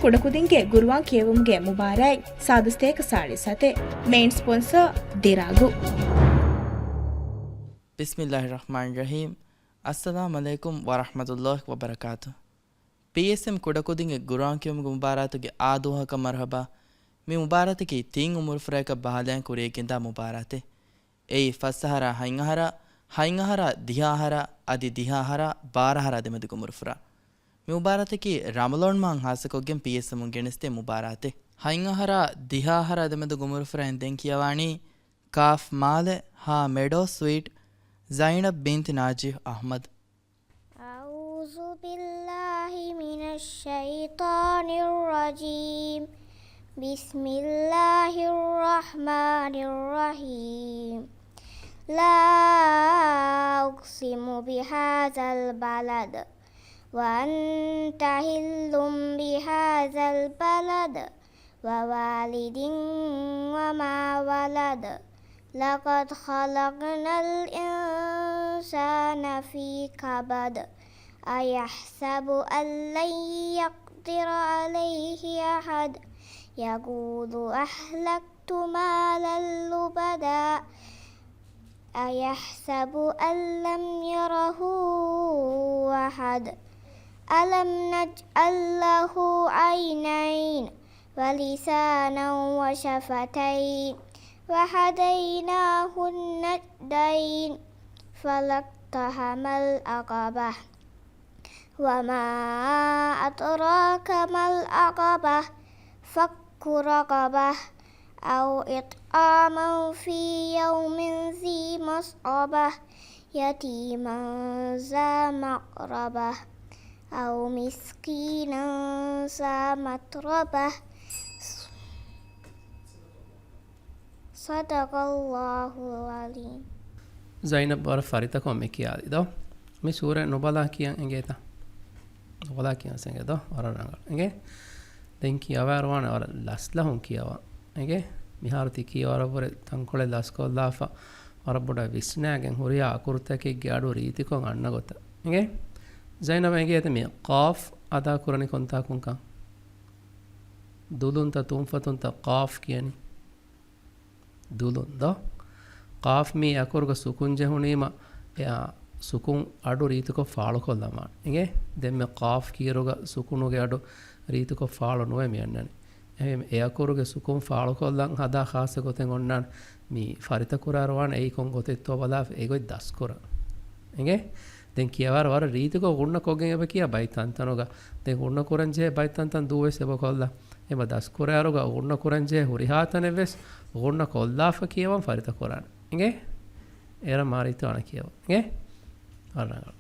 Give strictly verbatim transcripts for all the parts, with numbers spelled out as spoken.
ކުޑަކުދިންގެ ގުރުއާން ކިޔެވުމުގެ މުބާރާތް ސާދަ ސަތޭކަ ސާޅީސް ހަތެއް. މެއިން ސްޕޮންސަރ ދިރާގު. ބިސްމިއްލާހި ރަޙްމާނި ރަޙީމް. އައްސަލާމް ޢަލައިކުމް ވަރަޙްމަތުﷲި ވަބަރަކާތު. ޕީއެސްއެމް ކުޑަކުދިންގެ ގުރުއާން ކިޔުމުގެ މުބާރާތުގެ އާދުވަހަކަށް މަރުޙަބާ. މި މުބާރާތަކީ ތިން އުމުރުފުރާއަކަށް ބަހާލައިގެން ކުރިޔަށްގެންދާ މުބާރާތެއް. އެއީ ފަސް އަހަރާ ހަތް އަހަރާ، ހަތް އަހަރާ ދިހަ އަހަރާ، އަދި ދިހަ އަހަރާ ބާރަ އަހަރާ ދެމެދުގެ އުމުރުފުރާ. މި މުބާރާތަކީ ރަމަޟާން މަހަށް ހާއްސަކޮށްގެން ޕީއެސްއެމުން ގެނެސްދޭ މުބާރާތެއް. ހަތް އަހަރާ ދިހަ އަހަރާ ދެމެދުގެ އުމުރުފުރާއިން ދެން ކިޔަވާނީ ކާފް މާލެ، ހާ މެޑޯ ސްވީޓް، ޒައިނަބް ބިންތި ނާޖިހް އަޙްމަދު. أعوذ بالله من الشيطان الرجيم. بسم الله الرحمن الرحيم. لا أقسم بهذا البلد وأنت حل بهذا البلد ووالد وما ولد. لقد خلقنا الإنسان في كبد. أيحسب أن لن يقدر عليه أحد. يقول أهلكت مالا لبدا. أيحسب أن لم يره أحد. ألم نجعل له عينين ولسانا وشفتين وهديناه النجدين. فلا اقتحم العقبة. وما أدراك ما العقبة. فك رقبة. أو إطعام في يوم ذي مسغبة. يتيما ذا مقربة. أو مسكينا ذا متربة. صدق الله العظيم. ޒައިނަބް ވަރަށް ފަރިތަކޮށް މި ކިޔާލި ދޯ؟ މި ސޫރަތް ނުބަލާ ކިޔަން އެނގޭތަ؟ ނުބަލާ ކިޔަން އެނގޭ ދޯ؟ ވަރަށް ރަނގަޅު. އެނގޭ؟ ދެން ކިޔަވާއިރު ވާނެ ވަރަށް ލަސްލަހުން ކިޔަވާ. އެނގޭ؟ މިހާރު ތި ކިޔަވަރަށްވުރެ ތަންކޮޅެއް ލަސްކޮށްލާފަ ވަރަށް ބޮޑަށް ވިސްނާގެން ހުރިހާ އަކުރުތަކެއްގެ އަޑު ރީތިކޮށް އަންނަ ގޮތަށް. އެނގޭ؟ ޒައިނަބް އެނގޭތަ މި ޤާފް އަދާ ކުރަނީ ކޮންތާކުންކަން؟ ދުލުންތަ ތުންފަތުންތަ ޤާފް ކިޔަނީ؟ ދުލުން ދޯ؟ ޤާފް މީ އަކުރުގަ ސުކުން ޖެހުނީމަ، އެއާ ސުކުން އަޑު ރީތިކޮށް ފާޅުކޮށްލަން ވާނެ. އިނގޭ؟ ދެންމެ ޤާފް ކިޔިރުގަ ސުކުނުގެ އަޑު ރީތިކޮށް ފާޅު ނުވެ މި އަންނަނީ. އެހެން އެ އަކުރުގެ ސުކުން ފާޅުކޮށްލަން ހަދާ ޚާއްޞަ ގޮތެއް އޮންނާނެ. މި ފަރިތަކުރާރު ވާނެ އެއީ ކޮން ގޮތެއްތޯ ބަލާފަ އެގޮތް ދަސްކުރަން. އިނގޭ؟ ދެން ކިޔަވާރު ވަރަށް ރީތިކޮށް ޣުންނަ ކޮށްގެން އެބަ ކިޔާ ބައި ތަންތަނުގަ. ދެން ޣުންނަ ކުރަން ޖެހޭ ބައި ތަންތަން ދޫވެސް އެބަ ކޮށްލާ. އެބަ ދަސްކުރާރުގަ ޣުންނަ ކުރަން ޖެހޭ ހުރިހާ ތަނެއްވެސް ޣުންނަ ކޮށްލާފަ ކިޔަވަން ފަރިތަކުރާނެ. އިނގޭ؟ އޭރަށް މާރީތޯ އަނެއް ކިޔަވަ. އިނގޭ؟ ވަރަށް ރަނގަޅު.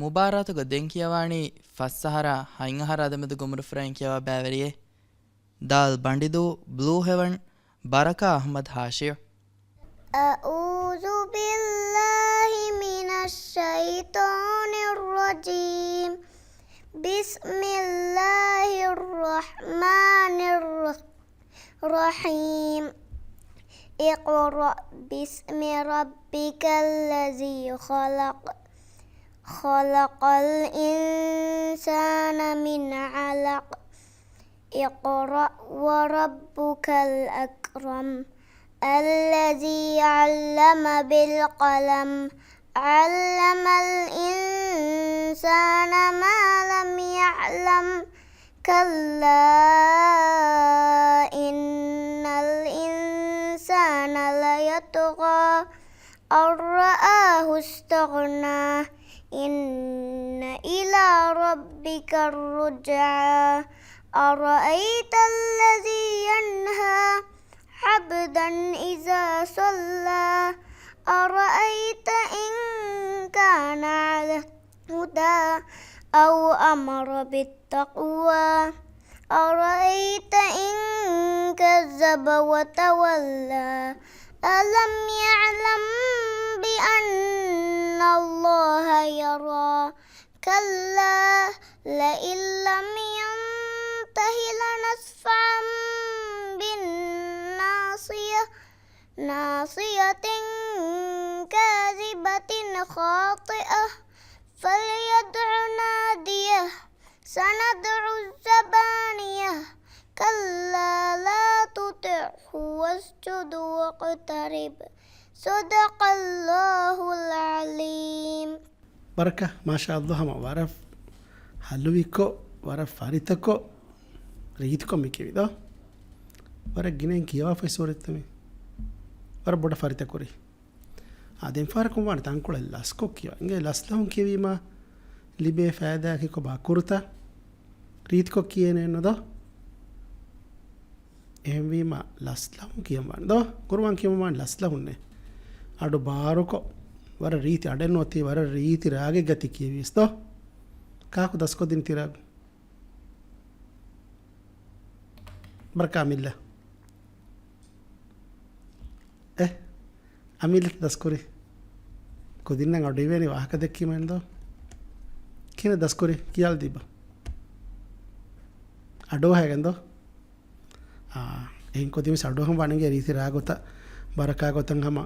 މުބާރާތުގަ ދެން ކިޔަވާނީ ފަސް އަހަރާ ހަތް އަހަރާ ދެމެދުގެ އުމުރުފުރާއިން ކިޔަވާ ބައިވެރިއެއް. ދާލް ބަނޑިދޫ، ބްލޫ ހެވަން، ބަރަކާ އަޙްމަދު ހާޝިމް. أعوذ بالله من الشيطان الرجيم. بسم الله الرحمن الرحيم. اقرأ باسم ربك الذي خلق. خلق الإنسان من علق. اقرأ وربك الأكرم. الذي علم بالقلم. علم الإنسان ما لم يعلم. كلا إن الإنسان ليطغى. أن رآه استغنى. إن إلى ربك الرجعى. أرأيت الذي ينهى عبدا إذا صلى. أرأيت إن كان على الهدى أو أمر بالتقوى. أرأيت إن كذب وتولى. ألم يعلم بأن الله يرى. كلا لئن لم ينته لنسفعا بالناصية. ناصية كاذبة خاطئة. فليدع ناديه. سندع الزبانية كلا لا تطعه واسجد واقترب. صدق الله العظيم. ވަރަކަށް މާޝާﷲ، ހަމަ ވަރަށް ހަލުވިކޮށް، ވަރަށް ފަރިތަކޮށް، ރީތިކޮށް މި ކިޔެވިދޯ. ވަރަށް ގިނައިން ކިޔަވާފައި ސޫރަތްތައް މި. ވަރަށް ބޮޑަށް ފަރިތަކުރި. އާ، ދެން ފަހަރަކުން ވާނެ ތަންކޮޅެއް ލަސްކޮށް ކިޔަވާ. އިނގޭ ލަސްލަހުން ކިޔެވީމާ ލިބޭ ފައިދާއަކީ ކޮބާ؟ އަކުރުތައް ރީތިކޮށް ކިޔޭނެއެއްނު ދޯ؟ އެހެންވީމާ ލަސްލަހުން ކިޔަން ވާނެ ދޯ؟ ޤުރުއާން ކިޔަން ވާނެ ލަސްލަހުންނޭ. އަޑު ބާރުކޮށް، ވަރަށް ރީތި އަޑެއް ނުވަތީ، ވަރަށް ރީތި ރާގެއް ގަތި ކިޔެވިޔަސް ދޯ؟ ކާކު ދަސްކޮށްދިން ތި ރާގު؟ ބަރަކާ އަމިއްލަ. އެ، އަމިއްލަ ދަސްކުރި. ކުދިންނަށް އަޑު އިވޭނީ ވާހަކަ ދެއްކީމައިން ދޯ؟ ކިހިނެއް ދަސްކުރި؟ ކިޔާލަ ދީބަ. އަޑު ހައިގެން ދޯ؟ އާ، އެހެން ކުދިން ވެސް އަޑު ހަމަ ވަނިގެ ރީތި ރާގޮތަށް، ބަރަކާ ގޮތަށް ހަމަ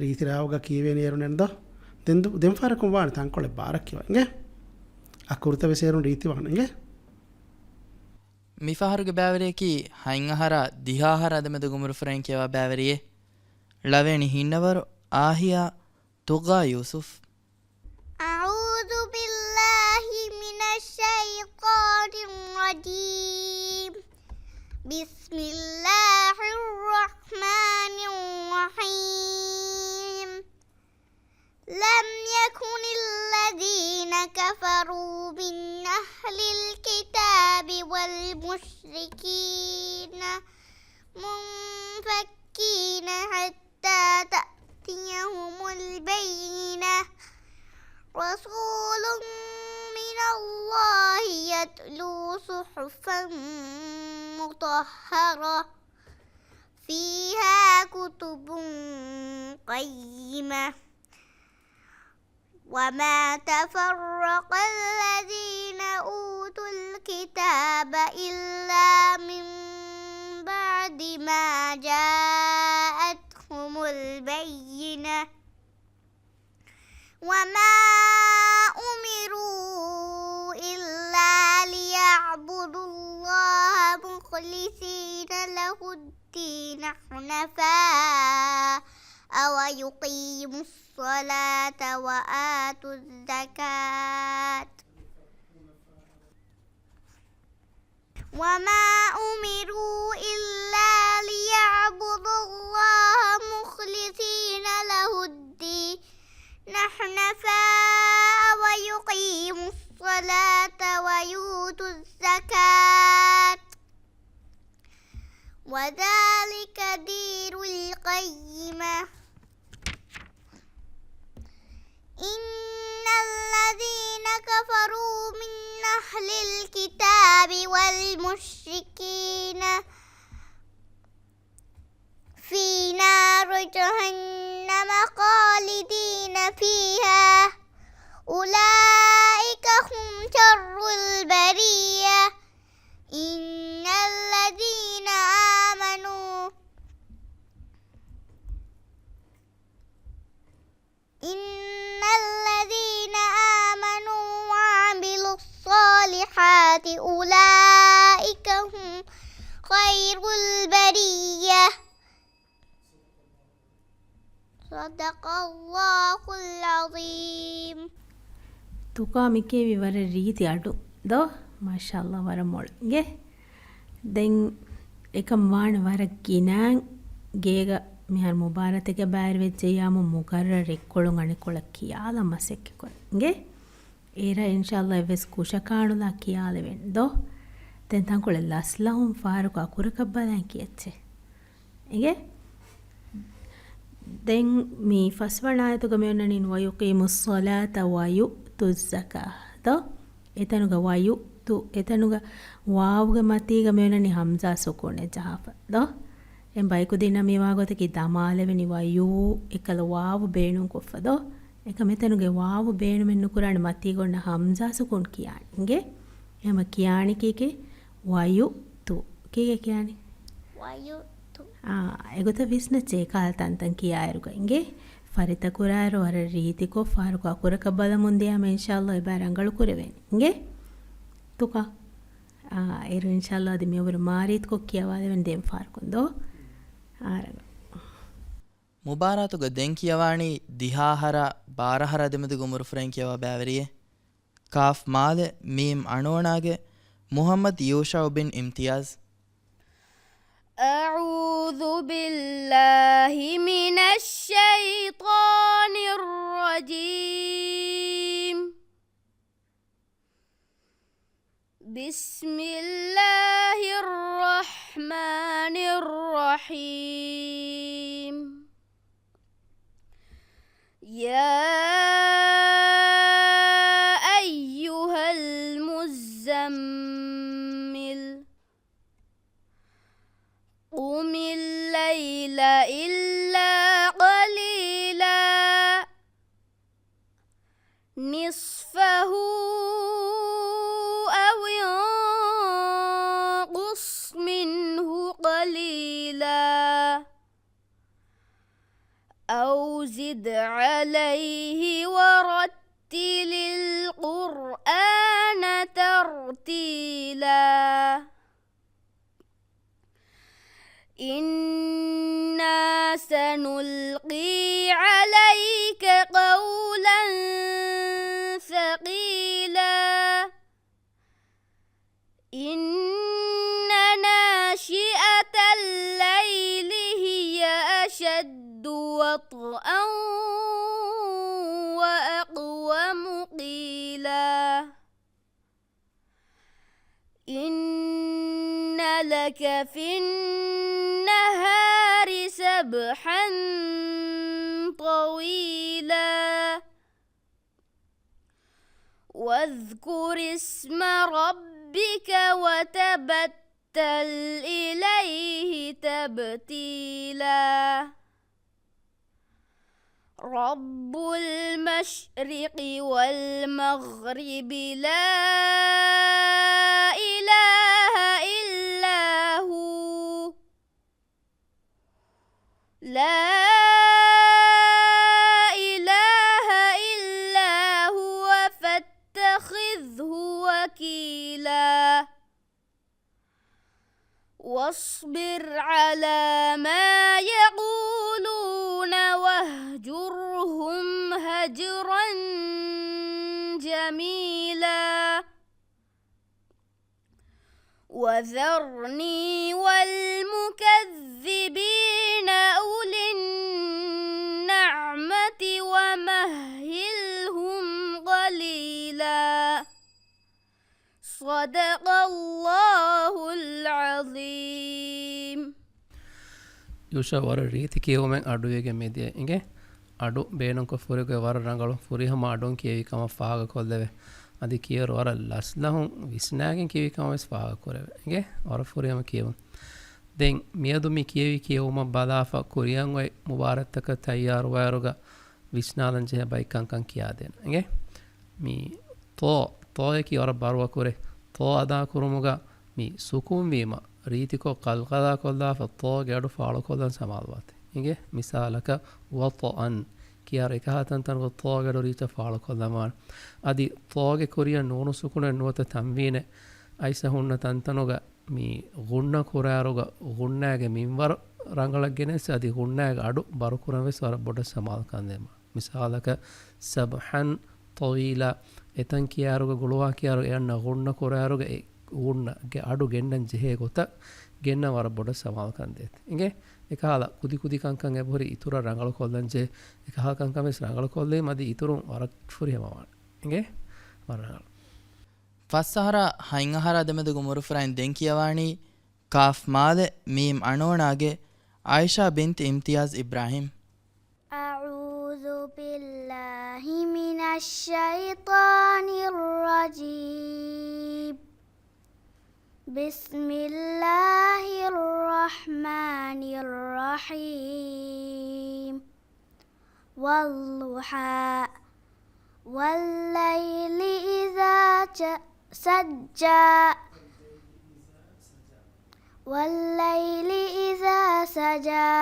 ރީތި ރާގުގަ ކިޔެވޭނީ އޭރުން ދޯ؟ ދެން ދު-، ދެން ފަހަރަކުން ވާނެ ތަންކޮޅެއް ބާރަށް ކިޔަވާ އިނގޭ؟ އަކުރުތައް ވެސް އޭރުން ރީތި ވާނެ އިނގޭ؟ މިފަހަރުގެ ބައިވެރިޔަކީ ހަތް އަހަރާ ދިހަ އަހަރާ ދެމެދުގެ އުމުރުފުރެއް ކިޔަވާ ބައިވެރިޔެއް. ޅަވެނި ހިންނަވަރު އާހިޔާ ތުގާ ޔޫސުފް. أعوذ بالله من الشيطان الرجيم. بسم الله الرحمن الرحيم. لم يكن الذين كفروا من أهل الكتاب والمشركين منفكين حتى تأتيهم البينة. رسول من الله يتلو صحفا مطهرة فيها كتب قيمة. وما تفرق الذين أوتوا الكتاب إلا من بعد ما جاءتهم البينة. وما أمروا إلا ليعبدوا الله مخلصين له الدين حنفاء ويقيموا الصلاة وآتوا الزكاة. وما أمروا إلا ليعبدوا الله مخلصين له الدين حنفاء ويقيموا الصلاة ويؤتوا الزكاة وذلك دين القيمة. إن الذين كفروا من أهل الكتاب والمشركين في نار جهنم خالدين فيها أولئك هم شر البرية. إن الذين آمنوا إن الذين آمنوا وعملوا الصالحات أولئك هم خير البرية. صدق الله العظيم. ތުގާ މިކިޔެވި ވަރަށް ރީތި އަޑު ދޯ؟ މާޝާﷲ، ވަރަށް މޮޅު. އިނގޭ؟ ދެން އެކަމް ވާނެ ވަރަށް ގިނައިން ގޭގަ މިހާރު މުބާރާތެއްގަ ބައިވެރިވެއްޖެއްޔާމު މުގައްރަރު ރެއްކޮޅުން އަނެއްކޮޅަށް ކިޔާލަން މަސައްކަތްކުރަން. އިނގޭ؟ އޭރާ އިންޝާﷲ އެއްވެސް ކުށަކާނުލާ ކިޔާލެވޭނެ ދޯ؟ ދެން ތަންކޮޅެއް ލަސްލަހުން ފަހަރަކު އަކުރަކަށް ބަލަން ކިޔައްޗޭ. އިނގޭ؟ ދެން މި ފަސްވަނަ އާޔަތުގަ މިއޮންނަނީ ويقيموا الصلاة ويؤتوا الزكاة ދޯ؟ އެތަނުގަ ވަޔު ތު، އެތަނުގަ ވާވުގެ މަތީގަ މިއޮންނަނީ ހަމްޒާ ސުކޫނެއް ޖަހާފަ ދޯ؟ އެ ބަޔަކުދިންނަށް މިވާގޮތަކީ ދަމާލެވެނި ވަޔޫ އެއްކަލަ ވާވު ބޭނުންކޮށްފަ ދޯ؟ އެކަމް އެތަނުގެ ވާވު ބޭނުމެއް ނުކުރާނެ މަތީގަ އޮންނަ ހަމްޒާ ސުކޫން ކިޔާނެ. އިނގޭ؟ އެހެމަ ކިޔާނެ ކީކޭ؟ ވަޔު ތު. ކީކޭ ކިޔާނެ؟ ވަޔު ތު. އާ، އެގޮތަށް ވިސްނައްޗޭ ކާލަ ތަންތަން ކިޔާއިރުގަ. އިނގޭ؟ ފަރިތަކުރާއިރު ވަރަށް ރީތިކޮށް ފަހަރަކު އަކުރަކަށް ބަލަމުން ދިޔާމަ އިންޝާﷲ އެބަ ރަނގަޅު ކުރެވޭނެ. އިނގޭ؟ ތުކާ. އާ، އޭރު އިންޝާﷲ އަދި މިއަށްވުރެ މާރީތިކޮށް ކިޔަވާލެވެން ދެން ފާރަކުން ދޯ. އާރަގަ. މުބާރާތުގަ ދެން ކިޔަވާނީ ދިހަ އަހަރާ ބާރަ އަހަރާ ދެމެދުގެ އުމުރުފުރެން ކިޔަވާ ބައިވެރިއެއް. ކާފް މާލެ މީމް އަނޯނާގެ މުޙައްމަދު ޔޫޝައު ބިން އިމްތިޔާޒް. أعوذ بالله من الشيطان الرجيم. بسم الله الرحمن الرحيم. يا أيها المزمل، قم الليل إلا قليلا، نصفه أو انقص منه قليلا، أو زد عليه ورتل القرآن ترتيلا. إنا سنلقي عليك قولا ثقيلا. إن ناشئة الليل هي أشد وطئا وأقوم قيلا. إن لك في النهار سبحا طويلا. واذكر اسم ربك وتبتل إليه تبتيلا. رب المشرق والمغرب لا إله إلا هو، لا إله إلا هو فاتخذه وكيلا. واصبر على ما يقولون واهجرهم هجرا جميلا. وذرني والمكذبين أولي النعمة ومهلهم قليلا. صدق الله العظيم. ޔޫޝައު ވަރަށް ރީތި ކިޔެވުމެއް އަޑުއިވިގެން މިދިޔަ އިނގޭ. އަޑު ބޭނުންކޮށް ފުރިގޮތް ވަރަށް ރަނގަޅު ފުރިހަމަ އަޑުން ކިޔެވި ކަމަށް ފާހަގަކޮށްލެވޭ. އަދި ކިޔަވަރު ވަރަށް ލަސްލަހުން ވިސްނާގެން ކިޔެވި ކަމަށް ވެސް ފާހަގަކުރެވޭ. އިނގޭ ވަރަށް ފުރިހަމަ ކިޔެވުން. ދެން މިއަދު މި ކިޔެވި ކިޔެވުމަށް ބަލާފަ ކުރިއަށް އޮތް މުބާރާތްތަކަށް ތައްޔާރުވާއިރުގަ ވިސްނާލަން ޖެހޭ ބައެއް ކަންކަން ކިޔާދޭނަން. އިނގޭ މި ޠޯ، ޠޯއަކީ ވަރަށް ބަރުއަކުރޭ. ޠޯ އަދާކުރުމުގަ މި ސުކޫންވީމަ، ރީތިކޮށް ޤަލްޤަލާކޮށްލާފަ ޠޯގެ އަޑު ފާޅުކޮށްލަން ސަމާލުވާތި. އިނގޭ މިސާލަކަށް ވަޠްޢަން ކިޔާރު އެކަހަލަ ތަންތަނުގަ ޠޯގެ އަޑު ރީތިކޮށް ފާޅުކޮށްލަންވާނެ. އަދި ޠޯގެ ކުރިއަށް ނޫނު ސުކޫނެއް ނުވަތަ ތަންވީނެއް އައިސް ހުންނަ ތަންތަނުގަ މި ޣުންނަ ކުރާއިރުގަ ޣުންނާގެ މިންވަރު ރަނގަޅަށް ގެނެސް އަދި ޣުންނާގެ އަޑު ބަރުކުރަން ވެސް ވަރަށް ބޮޑަށް ސަމާލުކަން ދޭން. މިސާލަކަށް ސަބްޙަން ޠަވީލާ، އެތަން ކިޔާއިރުގަ ގުޅުވާ ކިޔާއިރު އެއަންނަ ޣުންނަ ކުރާއިރުގަ އެ ޣުންނަގެ އަޑު ގެންނަން ޖެހޭ ގޮތަށް ގެންނަން ވަރަށް ބޮޑަށް ސަމާލުކަން ދޭތި. އިނގޭ އެކަހަލަ ކުދިކުދި ކަންކަން އެބަހުރި އިތުރަށް ރަނގަޅުކޮށްލަން ޖެހޭ. އެކަހަލަ ކަންކަން ވެސް ރަނގަޅުކޮށްލީމަ އަދި އިތުރުން ވަރަށް ފުރިހަމަވާނެ. އިނގޭ ވަރަށް ރަނގަޅު. ފަސް އަހަރާ ހަތް އަހަރާ ދެމެދުގެ އުމުރުފުރާއިން ދެން ކިޔަވާނީ ކާފް މާލެ މީމް އަނޯނާގެ ޢާއިޝާ ބިންތު އިމްތިޔާޒް އިބްރާހީމް. أعوذ بالله من الشيطان الرجيم. بسم الله الرحمن الرحيم. والضحى. والليل إذا ج-، سجى. والليل إذا سجى.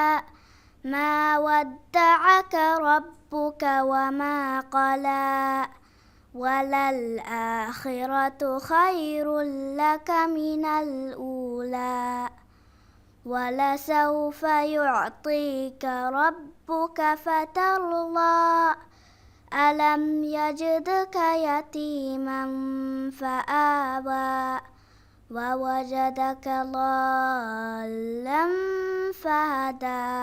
ما ودعك ربك وما قلى. وَلَلْآخِرَةُ خَيْرٌ لَكَ مِنَ الْأُولَىٰ وَلَسَوْفَ يُعْطِيكَ رَبُّكَ فَتَرْضَىٰ أَلَمْ يَجِدْكَ يَتِيمًا فَآوَىٰ وَوَجَدَكَ ضَالًّا فَهَدَىٰ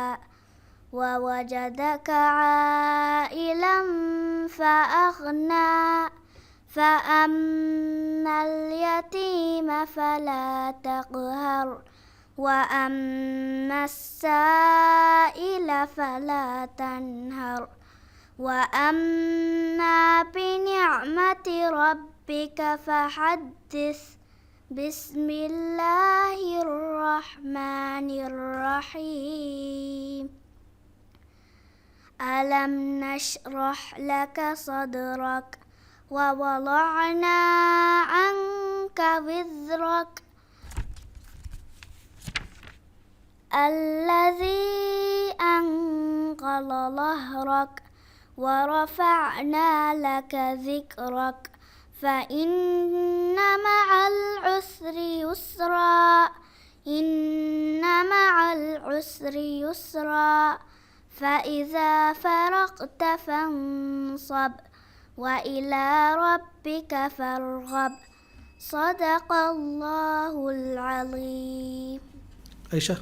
وَوَجَدَكَ عَائِلًا فَأَغْنَىٰ فَأَمَّا الْيَتِيمَ فَلَا تَقْهَرْ وَأَمَّا السَّائِلَ فَلَا تَنْهَرْ وَأَمَّا بِنِعْمَةِ رَبِّكَ فَحَدِّثْ. بِسْمِ اللَّهِ الرَّحْمَٰنِ الرَّحِيمِ. أَلَمْ نَشْرَحْ لَكَ صَدْرَكَ وَوَضَعْنَا عَنكَ وِزْرَكَ الَّذِي أَنقَضَ ظَهْرَكَ وَرَفَعْنَا لَكَ ذِكْرَكَ فَإِنَّ مَعَ الْعُسْرِ يُسْرًا، إِنَّ مَعَ الْعُسْرِ يُسْرًا، فَإِذَا فَرَغْتَ فَانصَبْ، وَإِلَىٰ رَبِّكَ فَارْغَبْ. صَدَقَ اللَّهُ الْعَظِيمُ. އައިޝާ،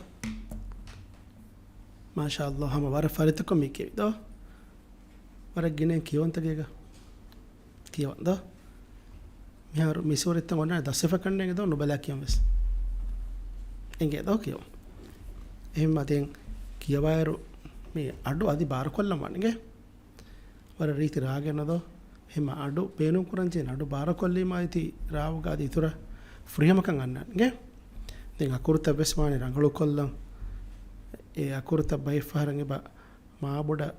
މާޝާﷲ، ހަމަ ވަރަށް ފަރިތަކުން މި ކިޔެވި ދޯ؟ ވަރަށް ގިނައިން ކިޔަވަންތަ ގޭގަ؟ ކިޔަވަން ދޯ؟ މިހާރު މި ސޫރަތްތައް އޮންނާނެ ދަސްވެފަ ކަންނޭނގެ ދޯ؟ ނުބަލާ ކިޔަން ވެސް. އެނގޭ ދޯ ކިޔަވަން. އެހެންމަ ދެން ކިޔަވާއިރު މި އަޑު އަދި ބާރުކޮށްލަން ވާނެ އިނގޭ؟ ވަރަށް ރީތި ރާގެއް ނުދޯ؟ އެހެންމަ އަޑު ބޭނުންކުރަން ޖެހޭނެ އަޑު ބާރުކޮށްލީމާ އޭތި ރާވުގަ އަދި އިތުރަށް ފުރިހަމަކަން އަންނާނެ އިނގޭ؟ ދެން އަކުރުތައް ވެސް ވާނެ ރަނގަޅުކޮށްލަން. އެ އަކުރުތައް ބައެއް ފަހަރަށް އެބަ މާބޮޑަށް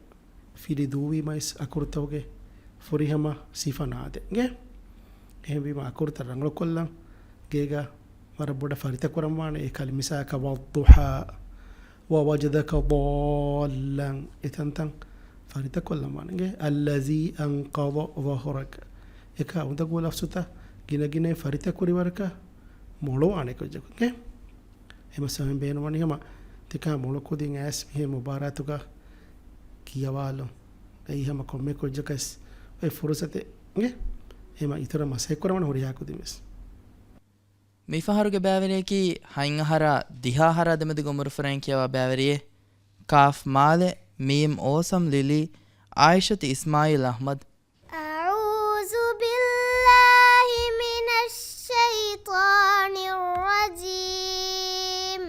ފިލި ދޫވީމައިސް އަކުރުތަކުގެ ފުރިހަމަ ސިފަ ނާދޭ އިނގޭ؟ އެހެންވީމަ އަކުރުތައް ރަނގަޅުކޮށްލަން ގޭގަ ވަރަށް ބޮޑަށް ފަރިތަކުރަން ވާނެ އެ ކަލި މިސާލަކަށް وَالضُّحَىٰ وَوَجَدَكَ ضَالًّا އެތަންތަން ފަރިތަކޮށްލަން ވާނެ އިނގޭ؟ الَّذِي أَنقَضَ ظَهْرَكَ އެކަ އުނދަގޫ ލަފްޒުތައް ގިނަގިނައިން ފަރިތަކުރި ވަރަކަށް މޮޅުވާނެ ކުއްޖަކު އިނގޭ؟ އެމަސް ހަމަ ބޭނުންވަނީ ހަމަ ތިކާ މޮޅު ކުދިން އައިސް މިހެން މުބާރާތުގަ ކިޔަވާލުން. އެއީ ހަމަ ކޮންމެ ކުއްޖަކަސް އޮތް ފުރުސަތެއް އިނގޭ؟ އެހެމަ އިތުރަށް މަސައްކަތް ކުރަމުން ހުރިހާ ކުދިން ވެސް. މިފަހަރުގެ ބައިވެރިޔަކީ ހަތް އަހަރާ ދިހަ އަހަރާ ދެމެދުގެ އުމުރުފުރައިން ކިޔަވާ ބައިވެރިއެއް. ކާފް މާލެ، މީމް އޯސަމް ލިލީ، އާއިޝަތު އިސްމާއީލް އަޙްމަދު. أعوذ بالله من الشيطان الرجيم.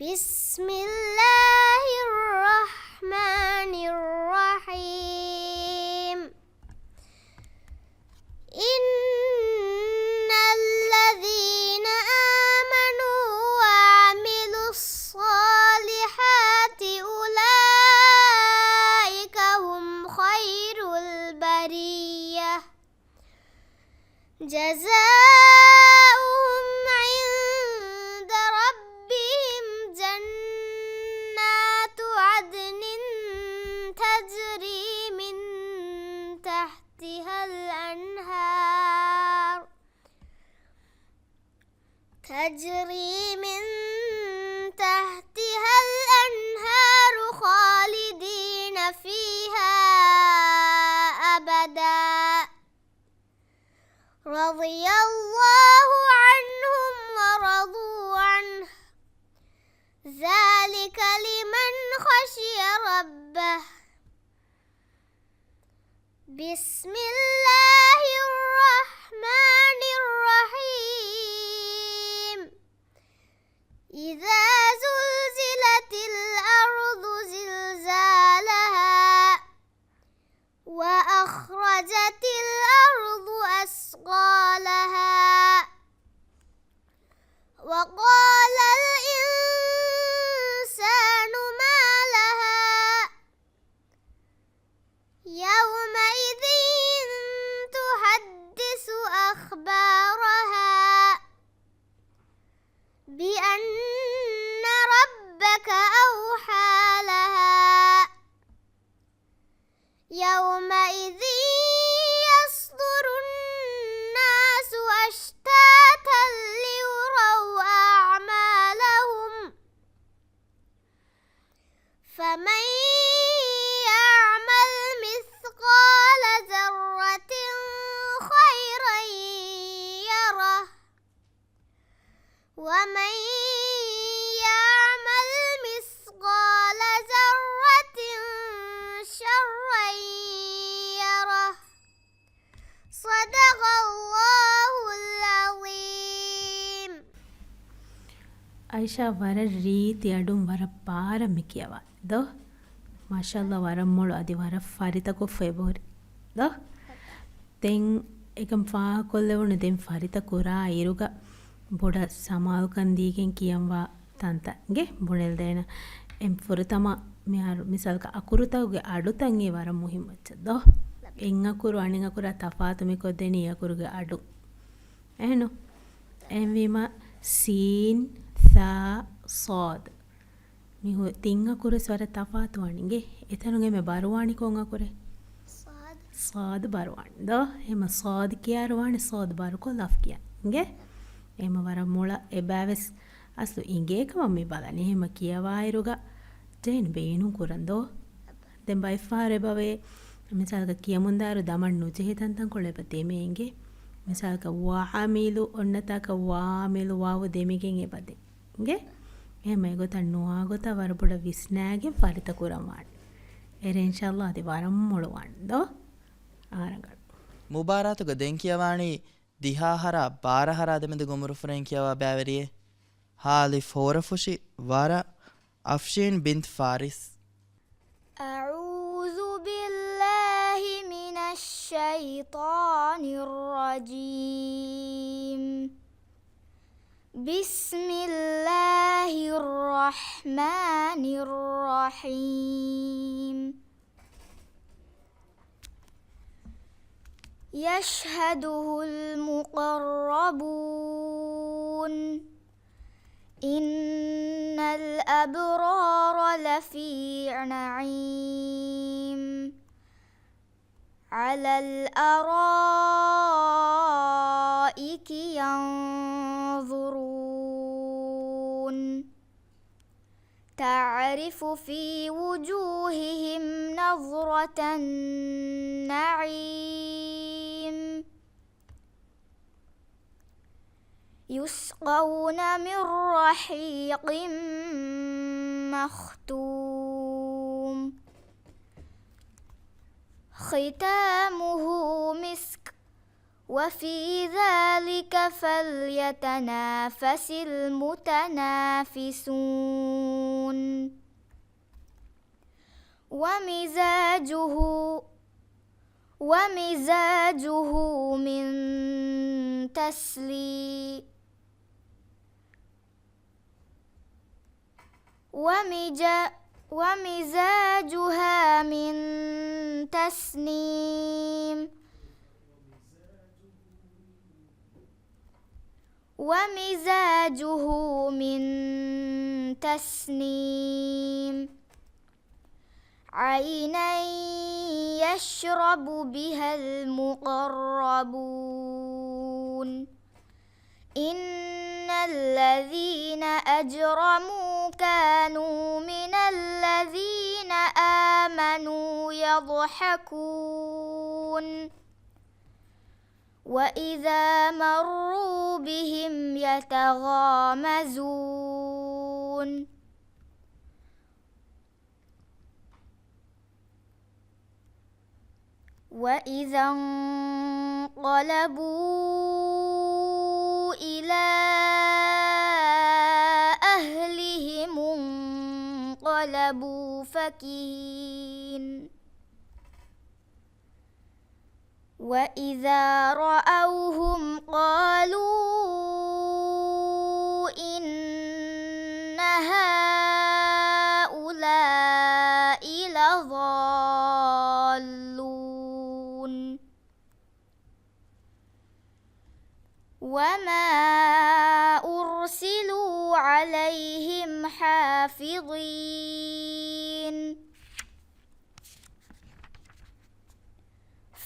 بسم الله الرحمن الرحيم. إن الذين آمنوا وعملوا الصالحات أولئك هم خير البرية. جزاؤهم عند ربهم جنات عدن تجري من تحتها الأنهار، تجري من تحتها الأنهار خالدين فيها أبدا، رضي الله عنهم ورضوا عنه، ذلك لمن خشي ربه. بسم الله الرحمن الرحيم. إذا زلزلت الأرض زلزالها، وأخرجت الأرض أثقالها، وقال الإنسان ما لها، يومئذ تحدث أخبارها، بأن އޭޝާ ވަރަށް ރީތި އަޑުން ވަރަށް ބާރަށް މި ކިޔަވާ ދޯ؟ މާޝާﷲ، ވަރަށް މޮޅު، އަދި ވަރަށް ފަރިތަކޮށްފަ އެބަހުރި ދޯ؟ ދެން އެކަން ފާހަގަކޮށްލެވުނު ދެން ފަރިތަ ކުރާ އިރުގަ ބޮޑަށް ސަމާލުކަން ދީގެން ކިޔަންވާ ތަންތަން އިނގޭ ބުނެލްދޭނަ. އެން ފުރަތަމަ މިހާރު މިސާލަކަށް އަކުރުތަކުގެ އަޑުތައް އެ ވަރަށް މުހިއްމު އެއްޗެއް ދޯ؟ އެއް އަކުރު އަނެއް އަކުރާ ތަފާތު މި ކޮށްދޭނީ އަކުރުގެ އަޑު. އެހެންނު؟ އެހެންވީމަ ސީން، ސާ، ޞާދު. މި ހު-، ތިން އަކުރުވެސް ވަރަށް ތަފާތުވާނެ އިނގޭ. އެތަނުގެ މެ ބަރުވާނީ ކޮން އަކުރެއް؟ ޞާދު. ޞާދު ބަރުވާނެ ދޯ؟ އެހެމަ ޞާދު ކިޔާއިރު ވާނެ ޞާދު ބަރުކޮށް ލަފް ކިޔާ. އިނގޭ؟ އެހެމަ ވަރަށް މޮޅަށް އެބައިވެސް އަސްލު އިނގޭ ކަމަށް މި ބަލަނީ. އެހެމަ ކިޔަވާއިރުގަ ޖެހެން ބޭނުން ކުރަން ދޯ؟ ދެން ބައެއްފަހަރު އެބަވޭ، މިސާލަކަށް ކިޔަމުންދާއިރު ދަމަން ނުޖެހޭ ތަންތަންކޮޅު އެބަ ދެމޭ އިނގޭ. މިސާލަކަށް ވަޢަމިލު އޮންނަތާކަށް ވާމިލު ވާވު ދެމިގެން އެބަ ދޭ އިނގޭ. އެހެމަ އެގޮތަށް ނުވާ ގޮތަށް ވަރަށް ބޮޑަށް ވިސްނާގެން ފަރިތަ ކުރަން ވާނެ. އެރޭ އިންޝާﷲ އަދި ވަރަށް މޮޅު ވާނެ ދޯ؟ އާރަނގަޅު. މުބާރާތުގަ ދެން ކިޔަވާނީ ދިހަ އަހަރާ ބާރަ އަހަރާ ދެމެދުގެ އުމުރުފުރެން ކިޔަވާ ބައިވެރިއެއް. ހާލިފް ހޯރަފުށި ވަރަށް އަފްޝީން ބިންތު ފާރިސް. أعوذ بالله من الشيطان الرجيم. بسم الله الرحمن الرحيم. يشهده المقربون. إن الأبرار لفي نعيم. على الأرائك ينظرون. تعرف في وجوههم نضرة النعيم. يسقون من رحيق مختوم. ختامه مسك. وفي ذلك فليتنافس المتنافسون. ومزاجه، ومزاجه من تسلي-، ومج-، ومزاجها من تسنيم. ومزاجه من تسنيم. عينا يشرب بها المقربون. إن الذين أجرموا كانوا من الذين آمنوا يضحكون. وإذا مروا بهم يتغامزون. وإذا انقلبوا إلى أهلهم انقلبوا فكهين. وإذا رأوهم قالوا إن هؤلاء لضالون. وما أرسلوا عليهم حافظين.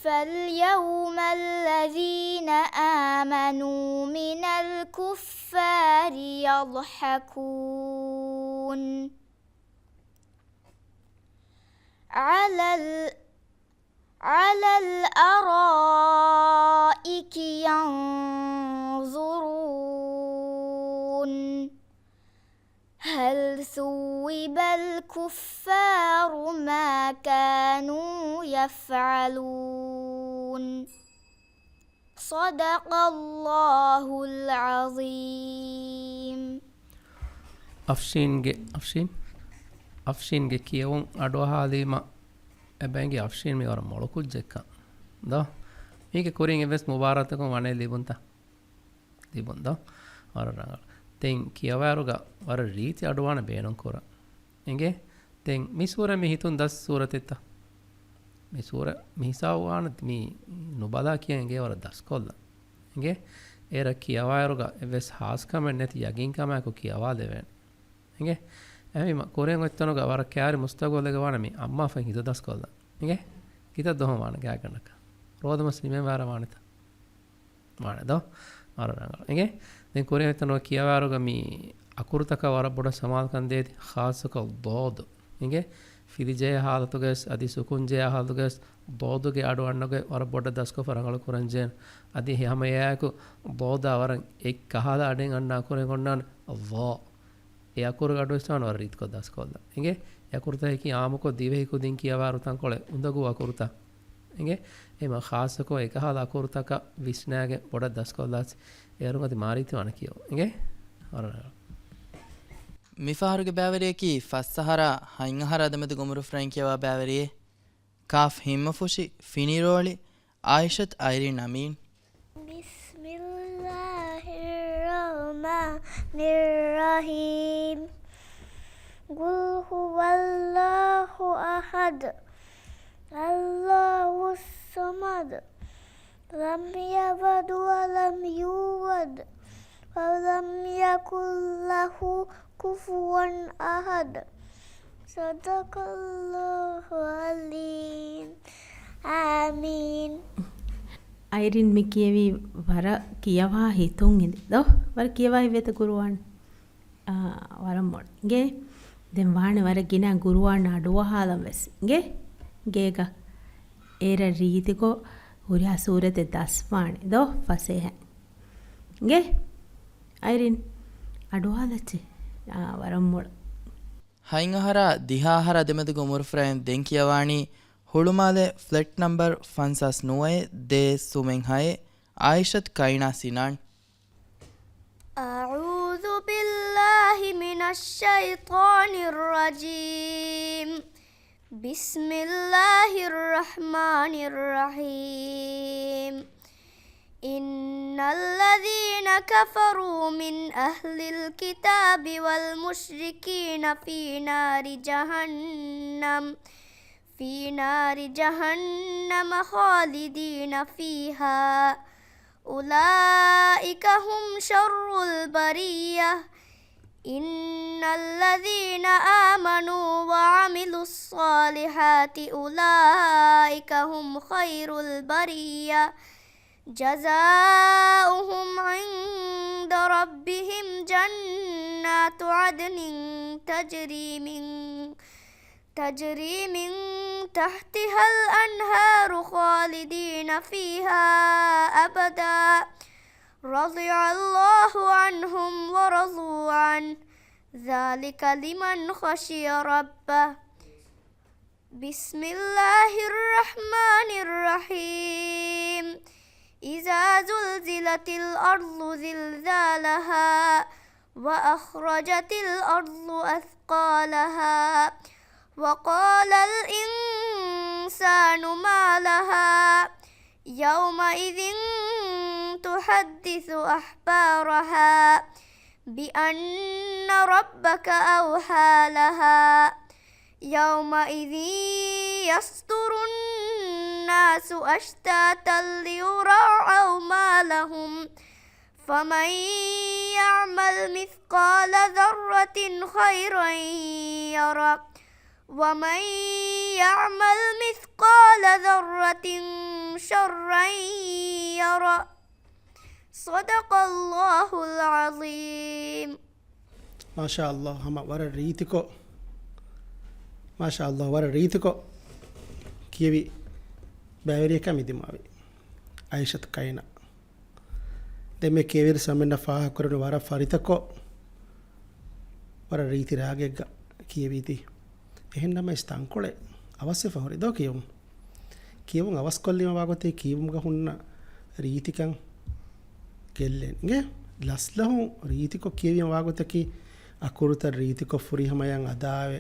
فاليوم الذين آمنوا من الكفار يضحكون. على ال-، على الأرائك ينظرون. هل ثوب الكفار ما كانوا يفعلون. صدق الله العظيم. އަފްޝީންގެ، އަފްޝީން؟ އަފްޝީންގެ ކިޔެވުން އަޑުއަހާލީމަ އެބައިނގި އަފްޝީން މި ވަރަށް މޮޅު ކުއްޖެއްކަން. ދޯ؟ މީގެ ކުރިން އެއްވެސް މުބާރާތަކުން ވަނީ ލިބުންތަ؟ ލިބުން ދޯ؟ ވަރަށް ރަނގަޅު. ދެން ކިޔަވާއިރުގަ ވަރަށް ރީތި އަޑުވާނެ ބޭނުން ކުރަން. އިނގޭ؟ ދެން މި ސޫރަ މި ހިތުން ދަސް ސޫރަތެއްތަ؟ މި ސޫރަ މި ހިސާބު ވާނެ މި ނުބަލާ ކިޔަން އެނގޭ ވަރަށް ދަސްކޮށްލަން. އިނގޭ؟ އޭރަށް ކިޔަވާއިރުގަ އެއްވެސް ހާސްކަމެއް ނެތި ޔަގީންކަމާއެކު ކިޔަވާލެވޭނެ. އިނގޭ؟ އެހެންވީމަ ކުރިން އޮތްތަނުގަ ވަރަށް ކައިރި މުސްތަގުލެއްގަ ވާނެ މި އައްމާފައިން ހިތު ދަސްކޮށްލަން. އިނގޭ؟ ކިތައް ދުވަހު ވާނެ ގާތްގަނޑަކަށް؟ ރޯދަމަސް ނިމެން ވާރަ ވާނެތަ؟ ވާނެ ދޯ؟ ވަރަށް ރަނގަޅު. އިނގޭ؟ ދެން ކުރިން އޮތްތަނުގަ ކިޔަވާއިރުގަ މި އަކުރުތަކަށް ވަރަށް ބޮޑަށް ސަމާލުކަން ދޭތި، ޚާއްޞަކޮށް ޟާދު. އިނގޭ؟ ފިލިޖެހޭ ހާލަތުގަވެސް އަދި ސުކޫން ޖެހޭ ހާލަތުގަވެސް ޟާދުގެ އަޑު އަންނަގޮތް ވަރަށް ބޮޑަށް ދަސްކޮށް ރަނގަޅު ކުރަން ޖެހޭނެ. އަދި ހަމަ އެއާއެކު ޟާދާ ވަރަށް އެއްކަހަލަ އަޑެއް އަންނަ އަކުރެއް އޮންނާނެ ޟާ. އެ އަކުރުގެ އަޑުވެސް ވާނެ ވަރަށް ރީތިކޮށް ދަސްކޮށްލަން. އިނގޭ؟ އެ އަކުރުތަކަކީ އާއްމުކޮށް ދިވެހި ކުދިން ކިޔަވާ އަކުރުތައް ކޮޅެއް އުނދަގޫ އަކުރުތައް. އިނގޭ؟ އެހެންވީމަ ޚާއްޞަކޮށް އެކަހަލަ އަކުރުތަކަށް ވިސްނާގެން ބޮޑަށް ދަސްކޮށްލާސް. އޭރުން އަދި މާ ރީތި ވާނެ ކިޔަވަން. އިނގޭ؟ ވަރަށް ރަނގަޅު. މިފަހަރުގެ ބައިވެރިޔަކީ ފަސް އަހަރާ ހަތް އަހަރާ ދެމެދުގެ އުމުރު ފުރައިން ކިޔަވާ ބައިވެރިއެއް. ކާފް ހިންމަފުށި ފިނިރޯޅި އާއިޝަތު އައިރީން އަމީން. بسم الله الرحمن الرحيم. قل هو الله أحد. الله الصمد. لم يلد ولم يولد. ولم يكن له كفوا أحد. صدق الله العظيم. آمين. އައިރިން މި ކިޔެވީ ވަރަށް ކިޔަވާ ހިތުން އިނދެ ދޯ؟ ވަރަށް ކިޔަވާ ހިތްވޭތަ ގުރުއާން؟ އާ، ވަރަށް މޮޅު. އިނގޭ؟ ދެން ވާނެ ވަރަށް ގިނަ ގުރުއާން އަޑުއަހާލަން ވެސް. އިނގޭ؟ ގޭގަ އޭރަށް ރީތިކޮށް ހުރިހާ ސޫރަތެއް ދަސްވާނެ ދޯ ފަސޭހަ. އިނގޭ؟ އައިރިން އަޑުއަހާލައްޗޭ. އާ، ވަރަށް މޮޅު. ހަތް އަހަރާ ދިހަ އަހަރާ ދެމެދުގެ އުމުރު ފުރައިން ދެން ކިޔަވާނީ ހުޅުމާލެ ފްލެޓް ނަމްބަރު ފަންސާސް ނުވައެއް ދޭއް ސުމެއް ހައެއް އާއިޝަތު ކައިނާ ސިނާން. أعوذ بالله من الشيطان الرجيم. بسم الله الرحمن الرحيم. إن الذين كفروا من أهل الكتاب والمشركين في نار جهنم، في نار جهنم خالدين فيها، أولئك هم شر البرية. إن الذين آمنوا وعملوا الصالحات أولئك هم خير البرية. جزاؤهم عند ربهم جنات عدن تجري من، تجري من تحتها الأنهار خالدين فيها أبدا. رضي الله عنهم ورضوا عنه. ذلك لمن خشي ربه. بسم الله الرحمن الرحيم. إذا زلزلت الأرض زلزالها وأخرجت الأرض أثقالها وقال الإنسان ما لها يومئذ تحدث أخبارها بأن ربك أوحى لها. يومئذ يصدر الناس أشتاتا ليروا أعمالهم. فمن يعمل مثقال ذرة خيرا يره. ومن يعمل مثقال ذرة شرا يره. صدق الله العظيم. މާޝާﷲ، ހަމަ ވަރަށް ރީތިކޮށް، މާޝާﷲ، ވަރަށް ރީތިކޮށް ކިޔެވި ބައިވެރިޔަކާ މި ދިމާވި އައިޝަތު ކައިނާ. ދެން މި ކިޔެވިއިރު ސަމެންނަށް ފާހަގަކުރެވުނު ވަރަށް ފަރިތަކޮށް، ވަރަށް ރީތި ރާގެއްގަ ކިޔެވީތީ. އެހެންނަމަވެސް ތަންކޮޅެއް އަވަސްވެފަ ހުރި ދޯ ކިޔެވުން. ކިޔެވުން އަވަސްކޮށްލީމަ ވާގޮތެއް ކިޔެވުމުގަ ހުންނަ ރީތިކަން ގެއްލޭނެ. އިނގޭ؟ ލަސްލަހުން ރީތިކޮށް ކިޔެވީމަ ވާގޮތަކީ އަކުރުތައް ރީތިކޮށް ފުރިހަމަޔަށް އަދާވެ،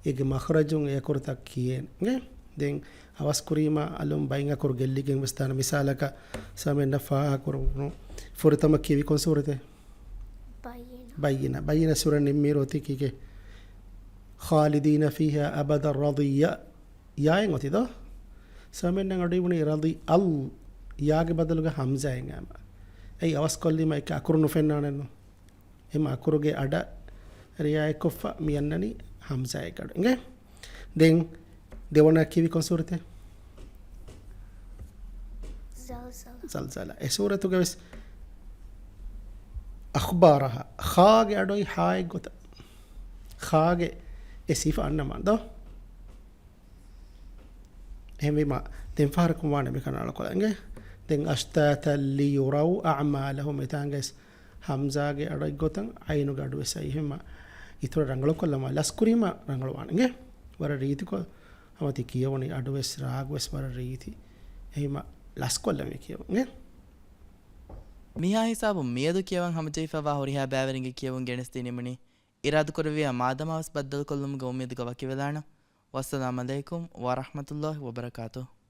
އޭގެ މަޚްރަޖުން އެ އަކުރުތައް ކިޔޭނެ. ދެން އަވަސްކުރީމަ އަލުން ބައިން އަކުރު ގެއްލިގެން ވެސް ދާނެ. މިސާލަކަށް ސަމެންނަށް ފާހަގަކުރުނު ފުރަތަމަ ކިޔެވި ކޮން ސޫރަތެއް؟ ބައްޔިނާ. ބައްޔިނާ. ބައްޔިނާ ސޫރަ ނިންމިއިރު އޮތީ ކީކޭ؟ ޚާލިދީނަ ފީހާ އަބަދަން ރަޟިއްޔާ. ޔާއެއް އޮތީ ދޯ؟ ސަމެންނަށް އަޑު އިވުނީ ރަޟި އަލް، ޔާގެ ބަދަލުގަ ހަމްޒާއެއް އައިމަ. އެއީ އަވަސްކޮށްލީމަ އެކަ އަކުރު ނުފެންނާނެއްނު. އެމަ އަކުރުގެ އަޑަށް ރިއާޔަތްކޮށްފަ މި އަންނަނީ ހަމްޒާއެއް އަޑު. އިނގޭ؟ ދެން ދެވަނަ ކިޔެވި ކޮން ސޫރަތެއް؟ ޒަލްޒަލާ. ޒަލްޒަލާ. އެ ސޫރަތުގެ ވެސް އަޚްބާރަހާ. ޚާގެ އަޑު އޮތް ހާއެއް ގޮތަށް. ޚާގެ އެ ސިފަ އަންނަމާ ދޯ؟ އެހެންވީމަ، ދެން ފަހަރަކުން ވާނެ މިކަން އަޅުކޮޅެއް. ދެން އަޝްތާތަން ލިޔުރައު އަޢުމާލަހުމް. އެތާނގަސް ހަމްޒާގެ އަޑު އޮތް ގޮތަށް ޢައިނުގެ އަޑު ވެސް އައި. އެހެންމަ އިތުރަށް ރަނގަޅުކޮށްލަމާ ލަސްކުރީމަ ރަނގަޅުވާނެ. އިނގޭ؟ ވަރަށް ރީތިކޮށް ހަމަ ތި ކިޔަވަނީ އަޑު ވެސް ރާގު ވެސް ވަރަށް ރީތި. އެހެންމަ ލަސްކޮށްލަމޭ ކިޔަވަން. އިނގޭ؟ މިހާ ހިސާބުން މިއަދު ކިޔަވަން ހަމަޖެހިފައިވާ ހުރިހާ ބައިވެރިންގެ ކިޔެވުން ގެނެސްދީ ނިމުނީ. އިރާދަކުރެއްވިއްޔާ މާދަމާވެސް ބައްދަލުކޮށްލުމުގެ އުއްމީދުގަ ވަކިވެލާނަން. ވައްސަލާމް ޢަލައިކުމް ވަރަޙްމަތުﷲ ވަބަރަކާތުހު.